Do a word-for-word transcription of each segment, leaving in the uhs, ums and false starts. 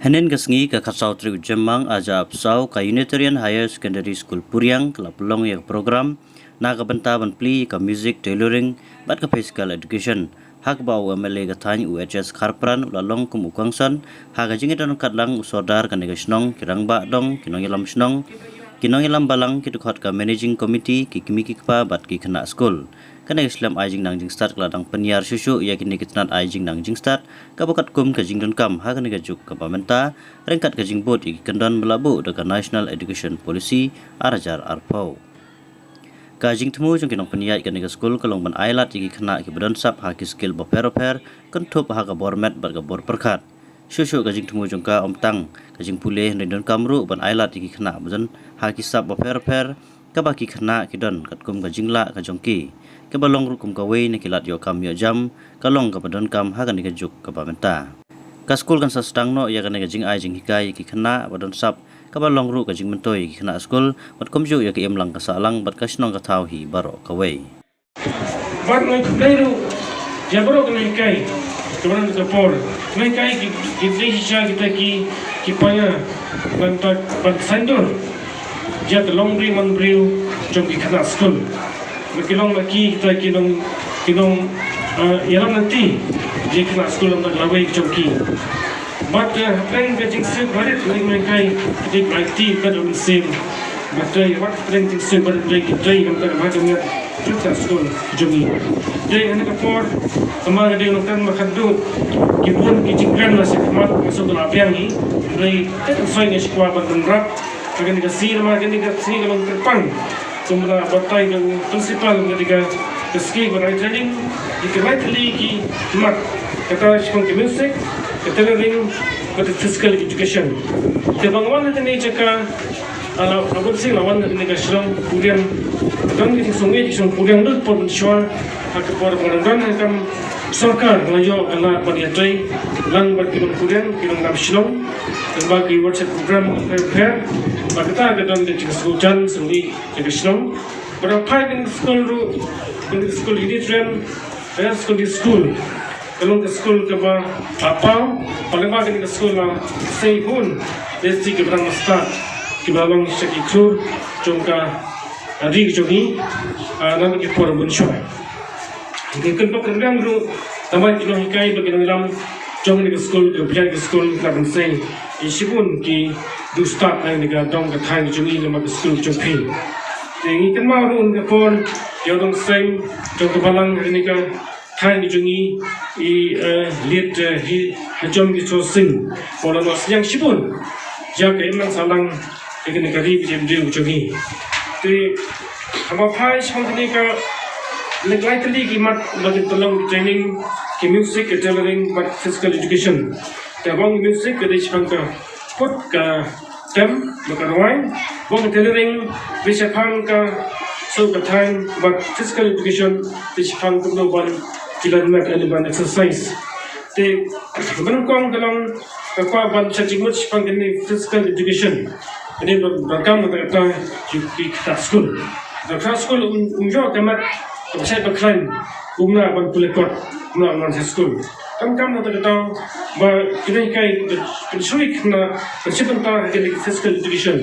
Hynnin ka sngi ka khatsaw tarik u Jymmang arhajar arphew saw ka Unitarian Higher Secondary School Puriang ka la pynlong ïa ka program na ka bynta ban plie ïa ka music, tailoring bad ka physical education. Ha kaba u M L A ka thaiñ u H S Kharpran u la long kum u kongsan ha ka jingïadon katlang u sordar kane ka shnong, ki rangbah dong, ki nongïalam shnong, ki nongïalam balang, ki dkhot ka managing committee, ki kmie ki kpa bad ki khynnah skul. Kane ka slem ai jingnang jingstad ka la dang pynïar shuh shuh ïa kine ki tnat ai jingnang jingstad kaba katkum ka jingdonkam ha kane ka juk kaba mynta, ryngkat ka jingbud ïa ki kyndon ba la buh da ka National Education Policy arhajar arphew. Ka jingthmu jong ki nongpynïaid kane ka skul ka long ban ai lad ïa ki khynnah kiba don sap ha ki skill bapher bapher, kynthup ha ka bor met bad ka bor pyrkhat. Shuh shuh ka jingthmu jong ka ym tang ka jingpule hynrei donkam ruh ban ai lad ïa ki khynnah ba don ha ki sap bapher bapher kaba ki khynnah ki don katkum ka jinglah ka jong ki, kaba long ruh kum kawei na ki lad ïoh kam ïoh jam ka long kaba donkam ha kane ka juk kaba mynta. Ka skul kan sa sdang noh ïa kane ka jingai jinghikai ïa ki khynnah ba don sap kaba long ruh ka jingmyntoi ïa ki khynnah skul bad kumjuh ïa ka imlang ka sahlang bad ka shnong ka thaw hi baroh kawei. Bad ngi khublei ruh ïa baroh kine ki kai, kaba nang ka por kine ki kai ki, ki dei shisha kita ki, ki paia ban, ban saiñdur ïa ka longbriew manbriew jong ki khynnah skul. Ba ki long na ki kita ki nong, ki nong, eh, ïalam lynti ïa ki khynnah skul na ka lawei jong ki. Bad, eh, hapdeng ka jingsuk barit lei mengkai ki dei ba ïa ki bad u mynsiem. Bad dei wat hapdeng jingsuk barit lei ki dei kam ta ka ba jong ïa ki khynnah skul jong ngi. Dei hynne ka por, tama ka dei nongkren ba khadduh ki bun ki jingkren la sha khmat, nga shu la biang hi. Dei te kan soi nga shi kwah ban rap. Ka kane ka sngi, namar kane ka sngi ka long kyrpang. Kumba la batai ka principal, kane ka, ka sngi ba rai training ïa ki lai tylli ki mat, kata shaphang ka music, ka tailoring bad ka physical education. Te ba nga wan ha kane ka jaka, ah, la, la bun sien la wan ha kane ka shnong Puriang. Don ka jingsngewbha ka shnong Puriang lut por mynshuwa ha ka por ba nga don ha ka kam sorkar, nga la ïoh ka lad ban ïatrei lang bad ki nong Puriang, ki nongïalam shnong. Tang ba ki WhatsApp program pher pher, ba kata ka don ka jingsngewbha sngewbha ïa ka shnong. Ba da phai kane ka skul ruh, kane ka skul Unitarian Higher Secondary School ka long ka skul kaba, ah, paw, ba lyngba kane ka skul la sei bun, dei shi ki briew ba stad kiba long sha ki khlur jong ka, ah, ri jong ngi, ah, na ki por mynshuwa. Ngi kynmaw kynriang ruh namar ki nonghikai bad ki nongïalam jong kane ka skul, ki nongpynïaid ka skul, ki la pynsei ïa shibun ki riewstad na kane ka dong ka thaiñ jong ngi namar ka skul jong phi. Te ngi kynmaw ruh ha kane ka por ïa u nongseng jong ka balang ha kane ka thaiñ jong ngi, i, eh, Liet, eh, hi, Hajom Kishore Singh, ba u la noh synñiang shibun ïa ka imlang sahlang ïa kane ka ri ka jaitbynriew jong ngi. Te haba phai shaphang kane ka, leit lai tylli ki mat ba kin pynlong ki training, ki music, ki tailoring bad physical education. Te haba ong music ka dei shaphang ka put ka tem bad ka rwai, haba ong tailoring dei shaphang ka suh ka thaiñ, bad physical education dei shaphang kumno ban ki lyndet lane ban exercise. Te ba nyngkong ka long ka kwah ban shah jingmut shaphang kane physical education. Kane ba donkam kata kata ki, ki khynnah skul. Donkam skul un, un ïoh ka met kaba shait ba khlaiñ, um lah ban pule kot, um lah ban wan sha skul. Donkam kata kata ba kine ki kai ban shu ïa khynnah ban shu bynta ha kane physical education.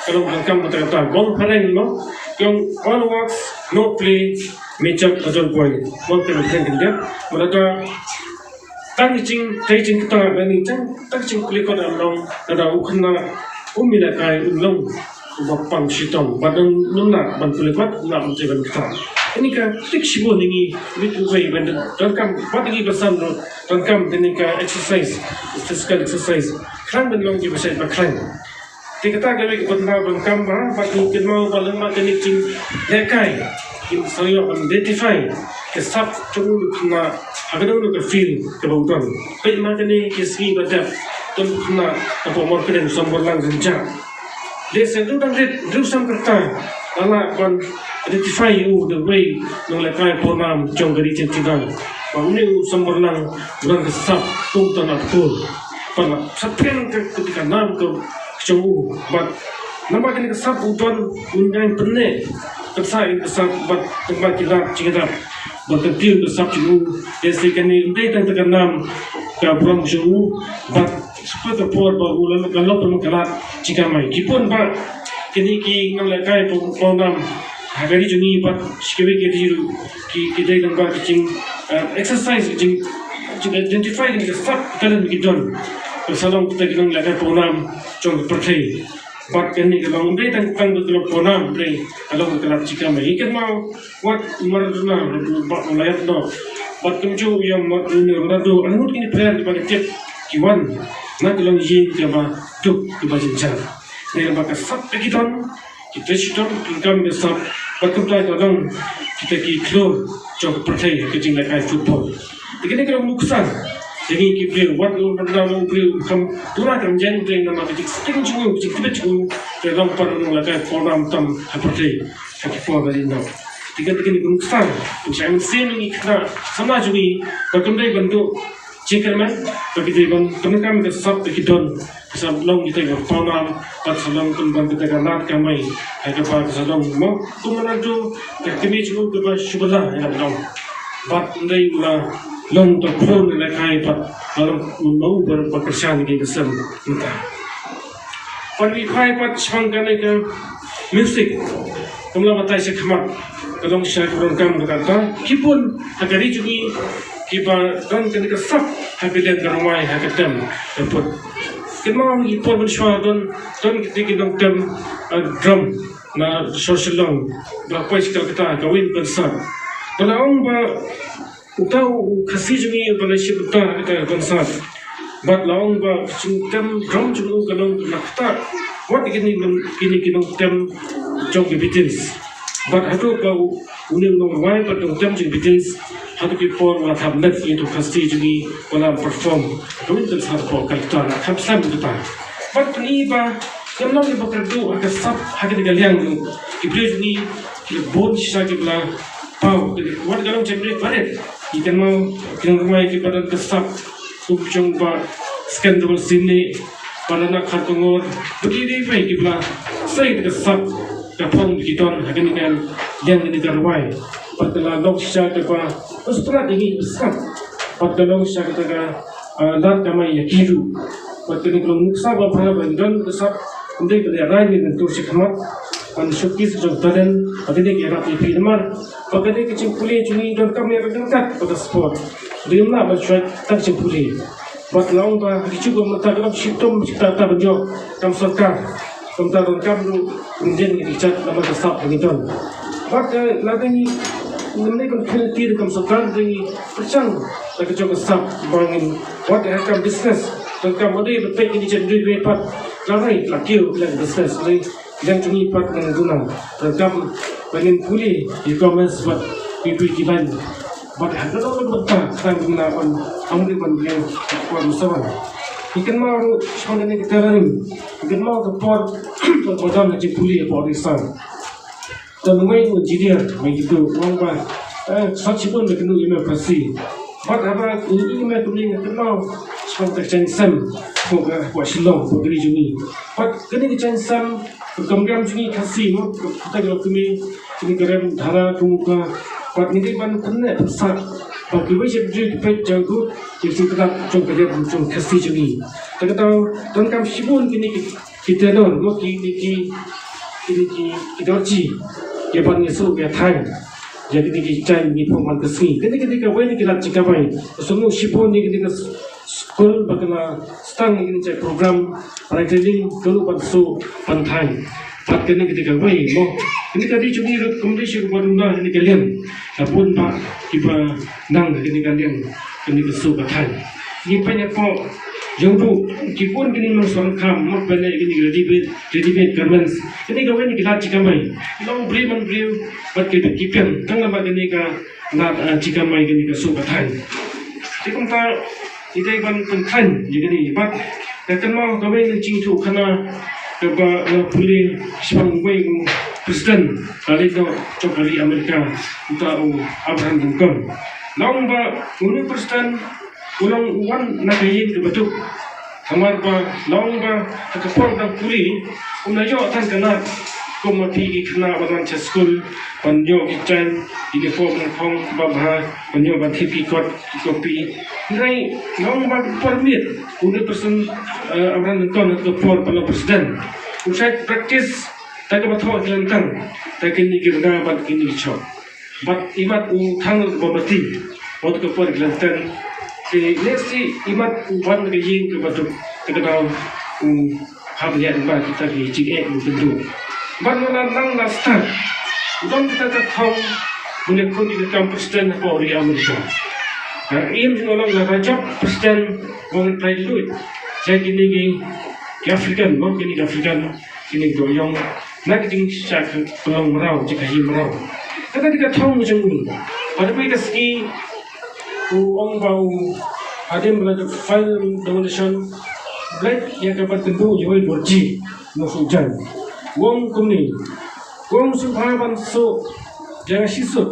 Ka long donkam kata kata ba ong phareng mo, ka long all works, no play, me chak adol boy. Mo ka long phareng kan dia. Ba kata Tang ki jingtrei jingktah lane tang, tang ki jingpule kot, ym long lada u khynnah um ïalehkai, um long uba pang shitom, bad ym lah ban pule kot, ym lah ban trei ban ktah. Kane ka tik shibun ïa ngi, mut uwei ban donkam, bad ïa ngi basan ruh donkam kane ka exercise, physical exercise, khlaiñ ban long kiba shait ba khlaiñ. Te kata kawei ka bynta ba donkam ba, bad ngi kynmaw ba lem bad kane ka jinglehkai, kin sa ïoh ban identify ka sap jong u khynnah ha kano kano ka field kaba u don. Peit ma kane ka sngi ba dep, don u khynnah hapoh Mawryngkneng, Samborlang Rynjah. Lehse u dang rit, u dang rit sam kata, la lah ban identify ïa u da uwei u nonglehkai pawnam jong ka ri Jaiñtia. Ba une u Samborlang u don ka sap kum u Tana Thakur. Bad la sa pynlong ka, ka, ka nam ka jong u. Bad namar kane ka sap u don, un nang pynneh, pynsah ïa ka sap bad tang ba ki lad jingïarap ban kyntiew ïa ka sap jong u. Lehse kane ym dei tang ka nam ka burom jong u, bad Shuwa ka por ba u la lok, la lok pynlong ka lad jingkamai. Ki bun ba kine ki nonglehkai pawnam ha ka ri jong ngi bad shi kiwei ki ri ruh ki, ki dei lyngba ka jing, eh, exercise, ka jing, jing identify kine ki sap talent ki don. Ba sa long kita ki nonglehkai pawnam jong ka pyrthei. Bad kane ka long ym dei tang, tang ka long pawnam, ym dei, ka long ka lad jingkamai. Ngi kynmaw wat Maradona, ba u la ïap noh. Bad kumjuh ïa Mar-, Ronaldo, a ngut kine player kiba ngi tip ki wan na ka longïing kaba duk, kaba jynjar. Dei ba ka sap ba ki don, ki trei shitom pyndonkam ka sap, bad kumta ka long kita ki khlur jong ka pyrthei ha ka jinglehkai football. Te kane ka long nuksan ïa ngi ki briew, wat u nang u briew kam, tu la kam jeng jeng namar ka jingsting jong u, ka jingtbit jong u, ka long pat u nonglehkai pawnam tam ha pyrthei ha ki por ba ïeit noh. Te kane, te kane ka nuksan, pynshai mynsiem ïa ngi khynnah samla jong ngi, ba kam dei ban duh jingkyrmen, ba ki dei ban pyndonkam ka sap ba ki don, ka sap long kita ki pawnam, bad sa long pynban kita ka lad kamai, ha kaba ka sa long mo, kum Ronaldo, ka kmie jong u kaba shu bylla ïa la ka long. Bad ym dei u la long tang khlur ne lehkai bad la long u ma u ba, ba kyrshan ïa ka sem mynta. Ban ïa phai pat shaphang kane ka music, kumba la batai shakhmat, ka long shisha kaba donkam kata. Ki bun ha ka ri jong ngi kiba don kane ka sap ha ka liang ka rwai, ha ka tem ka put. Kynmaw ngi por mynshuwa don, don kita ki nongtem, eh, drum na shor Shillong, ba poi shi Kolkata, kawei ka concert. Ba la ong ba uta u Khasi jong ngi uba la shim uta ha kata ka concert. Bad la ong ba ka jingtem drum jong u ka long na kata wat kine, kine ki nongtem jong ki Beatles. Bad haduh ba u, une u nongrwai bad nongtem jong ki Beatles, haduh ki por u la thap met ïa utu u Khasi jong ngi, u la perform ha kawei ka concert hapoh Kolkata, la kham slem kata. Bad kine ba, ngam long ïa ba kyrduh ha ka sap ha kane ka liang, ki briew jong ngi ki la bun shisha kiba la paw, wat ka long jingmut barit. Ngi kynmaw ki nongrwai kiba don ka sap, kum jong Bah Skhem Dewar Syiemlieh, Bah Rana Kharkongor, bad kiwei kiwei kiba la sei ka sap ka phong ba ki don ha kane ka liang kane ka rwai. Bad ka la long shisha kaba pynstad ïa ngi ba sngap. Bad ka long shisha kata ka, ah, lad kamai ïa ki ruh. Bad kane ka long nuksa ba bha ba ngi don ka sap, ym dei ban ïa rai ne ban tur shakhmat, ban showcase ka jong ka talent, ba kane ka ïarap ïa phi namar ba kane ka jingpule jong ngi donkam ïa ka ryngkat bad ka sport. Ym dei ban shuwa tang jingpule. Bad la ong ba ha ki juh ba mynta ka long shitom shi kata kata ban ïoh kam sorkar. Kumta donkam ruh ban ïeng ïa ki jait namar ka sap ba ngi don. Bad, eh, lada ngi, ngim dei ban kynti ruh kam sorkar, lada ngi pyrshang da ka jong ka sap ba ngin, wat ha kam business, donkam ba dei ban peit ïa ki jait ri pat, la rai la kiew la business, la rai jong ngi pat ngan duna. Donkam ba ngin pule e-commerce bad kiwei kiwei ki line. Bad ha kano kano ka bynta tang ba ngin lah ban, ym dei ban ïeng, ban sawan. Ngi kynmaw ruh shaphang kane ka tailoring. Ngi kynmaw ka por, ka por ba don ka jingpule hapoh Odisha. Don uwei u engineer, uwei u kynduh, u ong ba, eh, sat shibun ba kynduh ïa me Khasi. Bad haba ngi ïohi ïa me kumne ngi kynmaw shaphang ka jaiñ sem hapoh ka, hapoh Shillong, hapoh ka ri jong ngi. Bad kane ka jaiñ sem, ka kam riam jong ngi Khasi mo, kata ka la kmie, kane ka rem dhara, kum ka, bad ngi dei ban pynneh pynsah ba kiwei ki briew ki peit jaiñ, ki sngewtynnat jong ka riam jong Khasi jong ngi. Te kata donkam shibun kine ki, ki tailor mo, ki, ki, ki, kine ki, ki dorji, ki ban ïa suh ïa thaiñ ïa kine ki jaiñ ngi phong man ka sngi. Kane, kane kawei na ki lad jingkamai. Sngewbha shibun ïa kine ki skul ba ki la sdang ïa kine ki program, ban training, ka ruh ban suh ban thaiñ. Bad kane ka dei kawei mo. Kane ka dei jong ngi ruh kumne shi ruh ban duna kane ka liang. Ka bun bah kiba nang kane ka liang, kane ka suh ka thaiñ. Ngi peit hapoh Ïewduh, ki bun kine nongshong kham, mo, peit kine readymade, readymade garments. Kane kawei na ki lad jingkamai. Long briew man briew, bad ki, ki pyrshang tang namar kane ka lad, ah, jingkamai, kane ka suh ka thaiñ. Te kumta, ngi dei ban pynthaiñ ïa kine, bad nga kynmaw kawei na ka jingïathuhkhana kaba nga pule shaphang uwei u president ba la leit noh jong ka ri Amerika, uta u Abraham Lincoln. La ong ba une u president u long u wan na ka ïing kaba duk. Namar ba la ong ba ha ka por ba u dang pule, um la ïoh tang ka lad Kum ma phi ki khynnah ban wan sha skul, ban ïoh ki jaiñ, uniform, uniform ba bha, ban ïoh ban thep ki kot ki kopi. Hynrei nang ban permit u ne person, eh, Amran Lyngkon ha ka por ba long president. U shait practice da kaba thoh ki lyntang, da kine ki rnga bad kine ki shop. Bad imat u thang ka bom bati, wat ka por ki lyntang. Te lehse imat u wan ka ïing kaba duk, te ka daw u hap ïa ba kita ki jingeh u tyndu. Bad nang nang na start. U don kita ka thong, u ne khun ïa ka kam president hapoh ri Amerika. Ka im jong u long la ka jop president, u ong trai lut. Jai kine ki African, mo kine ki African, kine ki dohïong. Na ki jingshah ka pynlong mraw, jingkhaïi mraw. Kata dei ka thong jong u. Bad hynrei ka sngi u ong ba u hadien ba la dep file nomination, u leit ïa ka ban kynduh ïa u Dorji Mawsukjaiñ. U ong kumne, u ong sngewbha ban siew ïa nga shisha.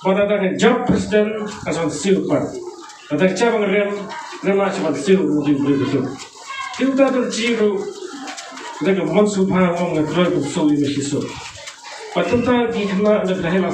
Bad lada nga jop president, nga sa siew pat. Lada nga jop ban rem, rem nga sa ban siew u dei u dei u dei. Te uta Dorji ruh da ka mon sngewbha u ong nga troi ban siew ïa nga shisha. Bad kumta ki khynnah da ka heh la